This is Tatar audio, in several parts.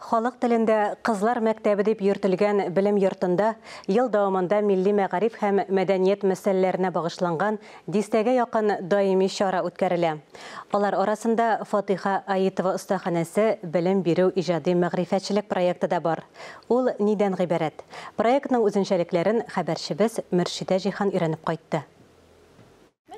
Халык телендә Кызлар мәктәбе дип йөртелгән белем йортында ел дәвамында милли мәгариф һәм мәдәният мәсьәләләренә багышланган дистәгә якын даими чара үткәрелә. Алар арасында Фатыйха Аитова остаханәсе белем бирү иҗади мәгърифәтчелек проекты да бар. Ул нидән гыйбарәт? Проектның үзенчәлекләрен хәбәрчебез Мөршидә Җиһан өйрәнеп кайтты.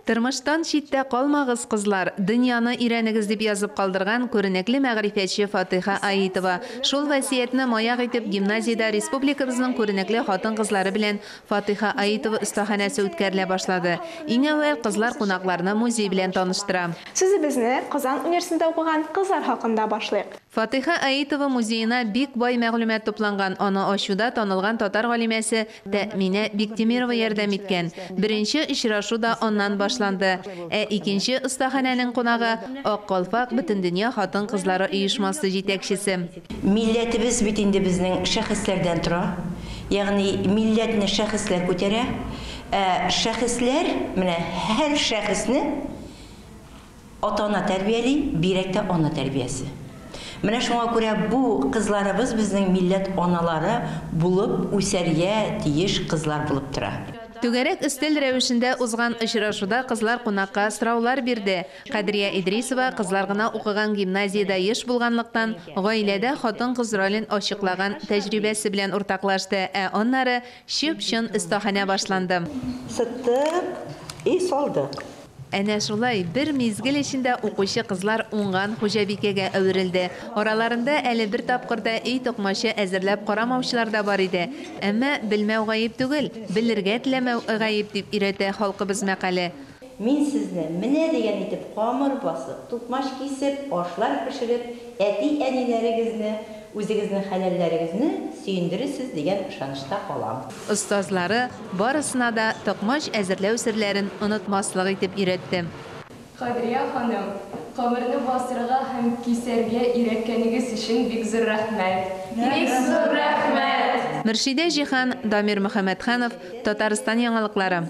Тормыштан читтә калмагыз, кызлар, дөньяны өйрәнегез, дип язып калдырган күренекле мәгърифәтче Фатыйха Аитова. Шул васыятьне маяк итеп, гимназиядә республикабызның күренекле хатын-кызлары белән Фатыйха Аитова остаханәсе үткәрелә башлады. Иң әүвәл кызлар кунакларны музей белән таныштыра. Сүзебезне Казан университетында укыган кызлар хакында башлыйк. Фатыйха Аитова музеена бик бай мәгълүмат тупланган, аны ачуда танылган татар галимәсе Тәэминә Биктимирова ярдәм иткән. Беренче очрашу да аннан башланды. Ә икенче остаханәнең кунагы, Ак калфак Бөтендөнья хатын-кызлары оешмасы җитәкчесе. Милләтебез бит инде безнең шәхесләрдән тора. Ягъни милләтне шәхесләр күтәрә. Ә шәхесләр, менә һәр шәхесне Ата-ана тәрбияли, бигрәк тә ана тәрбиясе. Менә шуңа күрә бу кызларыбыз безнең милләт аналары булып үсәргә тиеш кызлар булып тора. Түгәрәк өстәл рәвешендә узган очрашуда кызлар кунакка сораулар бирде. Кадрия Идрисова кызлар гына укыган гимназиядә еш булганлыктан, гаиләдә хатын-кыз ролен ачыклаган тәҗрибәсе белән уртаклашты, ә аннары чып-чын остаханә башланды. Сыттык и салдык. Әнә шулай, бер мизгел эчендә укучы кызлар уңган хуҗабикәгә әверелде. Араларында әле бер тапкыр да өй токмачы әзерләп карамаучылар да бар иде. Әмма белмәү гаеп түгел, белергә теләмәү гаеп, дип өйрәтә халкыбыз мәкале. Мин сезне менә дигән итеп камыр басып, токмач кисеп, ашлар пешереп, әти-әниләрегезне, үзегезнең хәләлләрегезне сөендерерсез дигән ышанычта калам. Остазлары барысына да токмач әзерләү серләрен онытмаслык итеп өйрәтте. Кадрия ханым, камырны басырга һәм кисәргә өйрәткәнегез өчен бик зур рәхмәт! Бик зур рәхмәт! Мөршидә Җиһан, Дамир Мөхәммәтханов, Татарстан яңалыклары.